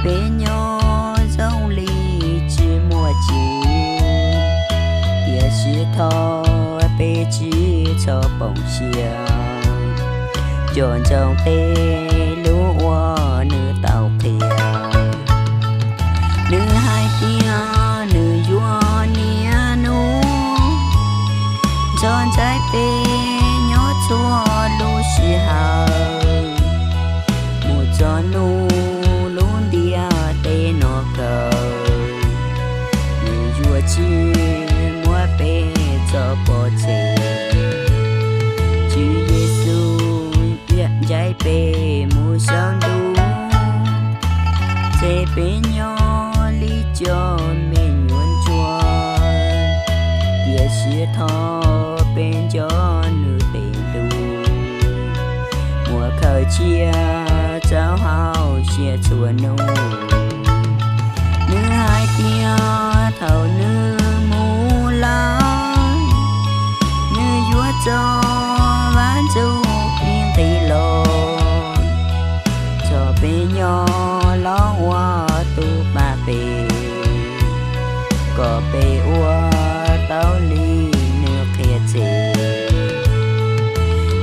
Peb nyob zoo li tsis muaj txiv, tiam sis thov peb tsis txhob poob siab, nco ntsoov tej lus uas nws tau qhia. Nws hais tias nws yuav niaj hnub nrog Ntxhais Pem nyob txhua lub sij hawm, mus txog hnub lub ntiaj teb no kawg, nws yuav tsis muab peb tso pov tseg. Tswv Yexus ncaim peb mus saum ntuj, tseg peb nyob li cov me nyuam ntsuag, tiam sis thov peb nco nws tej lus, muaj khaws cia rau hauv siab txhua hnub. Nws hais tias thaum nws mus lawm, nws yuav tso Vaj Ntxwv cev nqis los, txog peb nyob los ua tus pab peb, kom peb ua tau li nws qhia tseg.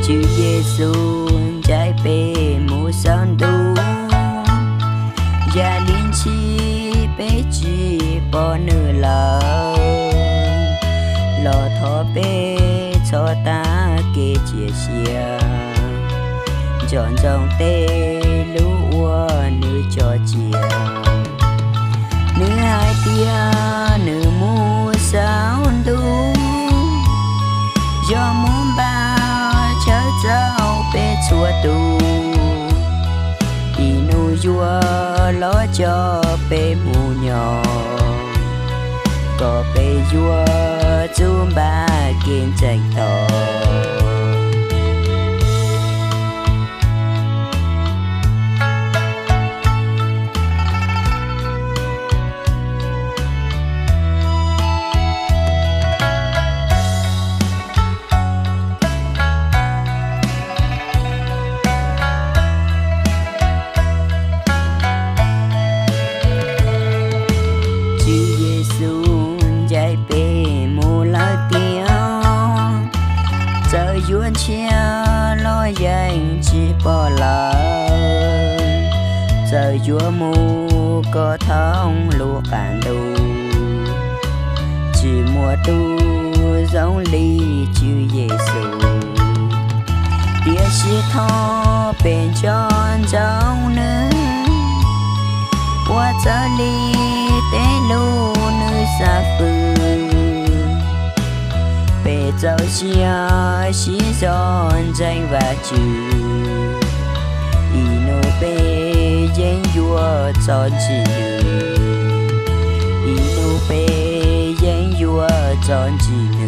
Tswv Yexus ncaim peb mus saum ntuj, yam li ntshis peb tsis pom nws lawm, los thov peb txhob tag kev cia siab, nco ntsoov tej lus uas nws cog cia. Nws hais tias nws mus saum ntuj, yog mus npaj chaw txaus peb txhua tus, ib hnub yuav los coj peb mus nyob, kom peb yuav tsum npaj kev ntseeg tau. Tswv Yexus ncaim peb mus lawm tiag, txawm yuav ntshiab los yeej tsis pom lawm, txawm yuav mus kom thoob lub qab ntuj, tsis muaj tus zoo li Tswv Yexus. Tiam sis thov peb nco ntsoov nws, ua raws li tej lus nws xav fwm. Peb txaus siab sib zog ntseeg Vajtswv, ib hnub peb yeej yuav txawj ntseeg nws, ib hnub peb yeej yuav txawj ntseeg nws.